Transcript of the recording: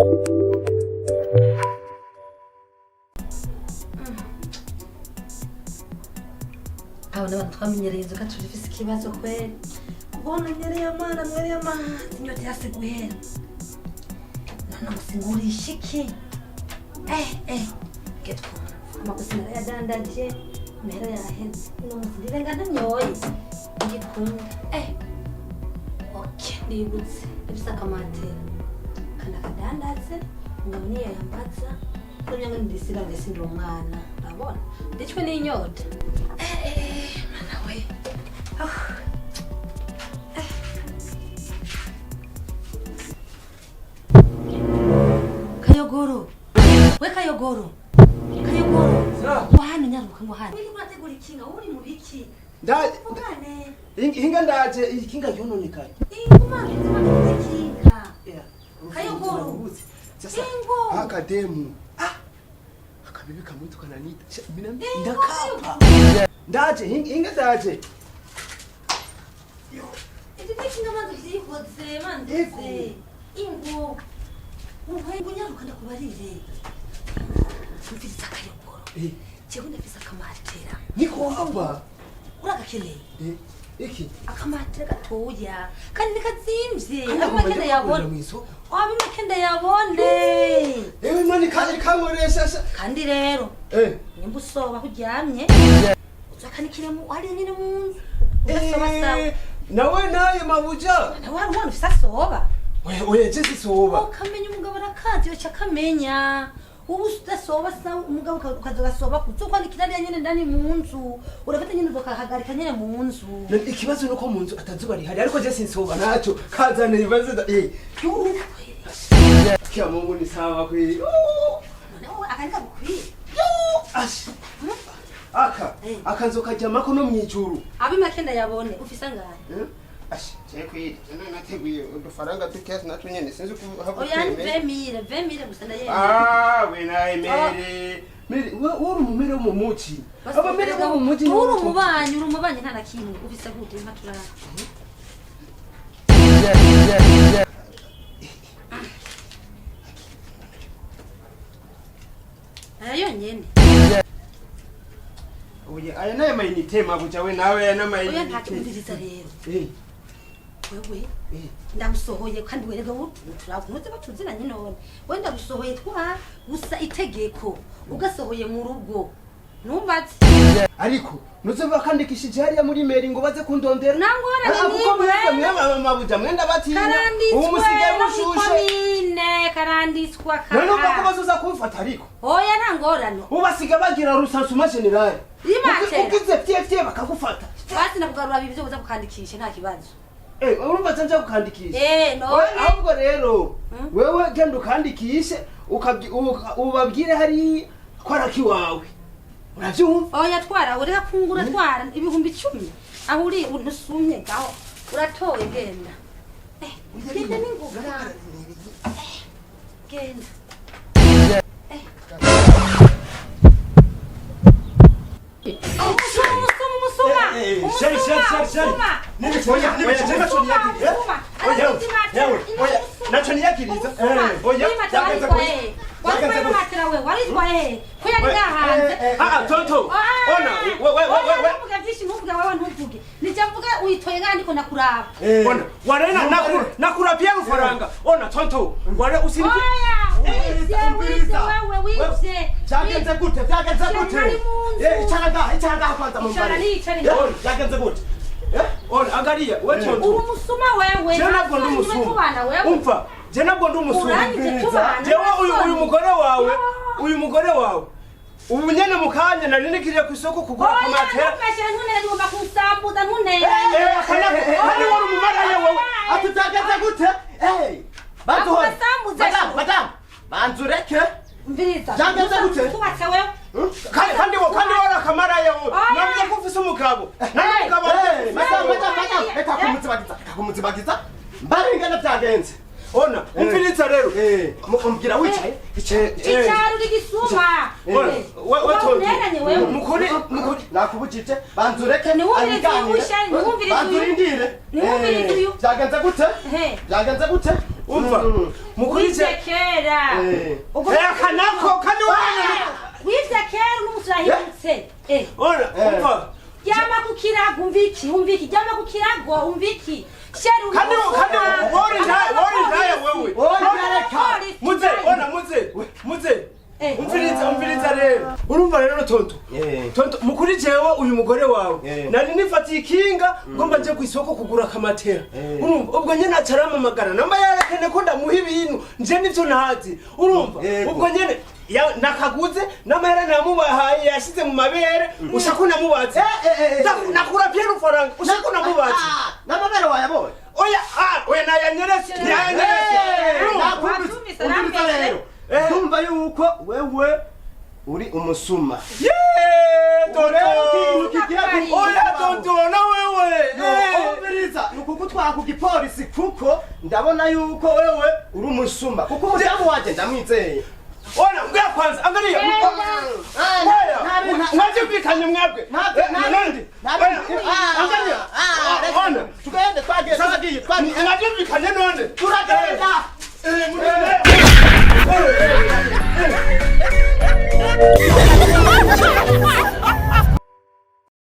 Abo ni abantu twamenyereye inzoga, turifise ikibazo kweli. Kubona nyereye amana, mwereye amazi, inyota yase guhera. None ngo singurisha iki? Getwumva amakosa narayadandaje, amahera yaheze. Uno munsi ndirenga ntanyoye ngikunda. Okay, ndibutse ndafise akamatera kana kadandaze, umugabo niyo yambaza kugira ngo ndisira ndetse ndi umwana, urabona ndicwe n'inyota. Mana we! Oh. Kayogoro we, Kayogoro, Kayogoro, ngo hano, nyaruka, ngo hano. Uriko urategura ikinga, uri mu biki? Uvugane. Hinga, ndaje, ikinga yononekaye. Inguma nzima ikinga. Kayogoro. Sasa Ingo. akademu, ah, akabibi kamwitu kananita. Mina Ingo. ndakapa, ndaje, hinga ndaje. Ibyo n'ikinga, manzi vyikoze manzi. Yego. Ingo ngo nyaruka, ndakubarire. Mfise akayogoro. Jewe ndafise akamatera. Niko hapa. Uragakeneye? Iki? Akamatera gatoya kandi nikazimvye. Kandi abimakenda agomba yabone. mw'isoko. Abimakenda yabone. Ewe mani, kaje kankoresha Kandi rero nimba usoba aho uryamye, uzakanikire hariya nyene mu nzu ugasoba sawa. Nawe naye mabuja. Nawe hari umwana ufise asoba? Oya oya, je sisoba. Ukamenya umugabo arakazi, yoca akamenya ubu udasoba sawa, umugabo ukaza ugasoba uzokwanikira hariya nyene ndani mu nzu, urafata nyene ukahagarika nyene mu nzu. Ikibazo nuko mu nzu atazuba rihari, ariko je sinsoba naco kazane ibibazo Kia Mungu ni sawa kweli. None wowe aka ntikagukwiye? Ash. Aka akanzo kajyamako no mwijuru. Abimakenda yabone, ufise angahe? Eh? Ash, je kweli nateguye udufaranga dukeya natwo nyene, sinzi ko hava. Oya, ni 20 000, 20 000 gusa, ndayemera. Ah, we naye mere. Mere, we uri umumere wo mu muji. Abamere bo mu muji. Uri umubanyi, uri umubanyi, nta na kimwe ufise gute? Mpa turara. Aya yonyene? Oya, aya nayo mayinite, mabuja we, nawe aya Oya, n'amayinite. ntacyo, umviriza rero. Wewe ndagusohoye, kandi werega turakunoze batuziranye. None we ndagusohoye, twa gusa itegeko ugasohoye mu rugo numbatse. Ariko nuze bakandikishije hariya muri mairie ngo baze kundondera. Nangorane. Ah, kuko Nimwe. mwebwe mwebwe mabuja mwenda batinya. Karanditswe. Ubu musigaye No mushushe. mw'ikomine karanditswa. None ubwo ko Kara bazoza kumfata ariko. Oya, nta ngorane. Ubasiga bagira recensement général. Imatera. Ugize fye fye bakagufata. Basi nakugarura bibyo uza gukandikisha, nta kibazo. Urumva nza gukandikisha. None. Oya, ahubwo rero wewe genda ukandikishe, ubabwire hari ko araki wawe. Uravyumva? Oya, twara, ureka kungura, twara 10,000 aho uri ntusumye gaho uratoye. Genda. Genda n'ingoga. Genda. Umusuma, umusuma, umusuma! Sheri, sheri, sheri, sheri. Umusuma! Oya, oya, je naco niyakiriza. Oya, yewe, oya, naco niyakiriza. Oya, byagenze gute? Byagenze gute? Matera we waritwaye ko yari gahanze. Ah, ah, tonto. Ona, we we we we. Ntuvuge byinshi, ntuvuge wewe, ntuvuge. Nijya mvuga uyitoye ngaha ndiko ndakuraba. Ona, warena nakurapia rufaranga. Ona tonto, ware usiniki. Oya, wivye, wivye wewe, wivye. Byagenze gute? Byagenze gute? Nari mu nzu. Icara ngaha, icara ngaha kwanza mu Icara, mbare. nicara. Byagenze gute? Ona, angalia, we tonto. Uri umusuma wewe. Je ntabwo ndi Niwe umusuma. tubana wewe. Umva, je ntabwo ndi umusuma. Urangije tubana. Jewe uyu mugore wawe, uyu mugore wawe. Ubu nyene mu kanya nari nikiriye ku isoko kugura Oya, akamatera. ntumbeshere, ntunere, ugomba kunsambuza, ntunere. Kandi wari umumaraya wowe. Ati byagenze gute? Banzuhore. Akubasambuze. Madamu, madamu, banza ureke. Mviriza. Byagenze gute? Tubatse wewe. Kandi wari akamaraya wowe. Oya. Namenye ko ufise umugabo. Nari umugabo. Madamu, madamu, madamu, reka kumutsibagiza, reka kumutsibagiza. Mbari ingene byagenze. Ona, umviriza rero. Umbwira wicaye. Icara, uri gisuma. Ona, we tonto. Uneranye wewe. Mukuri, mukuri. Nakubujije, banza ureke. Niwumvirize uyu abiganire. shari, niwumvirize Banza uyu. urindire. Niwumvirize uyu. Byagenze gute? He. Byagenze gute? Umva, mukurize. Wivye kera. Eka nako kandi wana. Wivye kera, n'umunsi urahindutse. Eh. Ona, umva. Ryama ku kirago, umva iki, umva iki, ryama ku kirago, umva iki. Chéri. Kandi kandi wori ntaye, wori ntaye wewe. Oya, reka. Muze, ona, muze, muze. Eh. Umviriza, umviriza rero. Urumva rero, tonto. Tonto, mukuri jewe uyu mugore wawe. Nari nifatiye ikinga ngomba nje ku isoko kugura akamatera. Urumva, ubwo nyene acaramamagara. Namba yarekene ko ndamuha ibintu, nje nivyo ntazi. Urumva, ubwo nyene nakaguze n'amahera namubahaye yashize mu mabere, ushaka unamubaze. Nakura pye rufaranga, ushaka unamubaze. N'amabere wayabonye? Oya, ah, oya, nayanyeretse, nayanyeretse. Urumva? Wabyumvise, Umviriza namwe. rero. Ndumva yuko wewe uri umusuma. Yeee, tonto. Rero ikintu kigiye Oya, tonto, na wewe. Umviriza, ni ukugutwara ku gipolisi kuko ndabona yuko wewe uri umusuma, kuko umudamu wanje ndamwizeye. Ona, mbwa kwanza, angalia. Oya, mwavyumvikanye mwebwe. Nandi. Oya, angalia. Ona. Tugende, twagiye, twagiye, twagiye. Mwavyumvikanye none. Turagenda. Eh, mugende.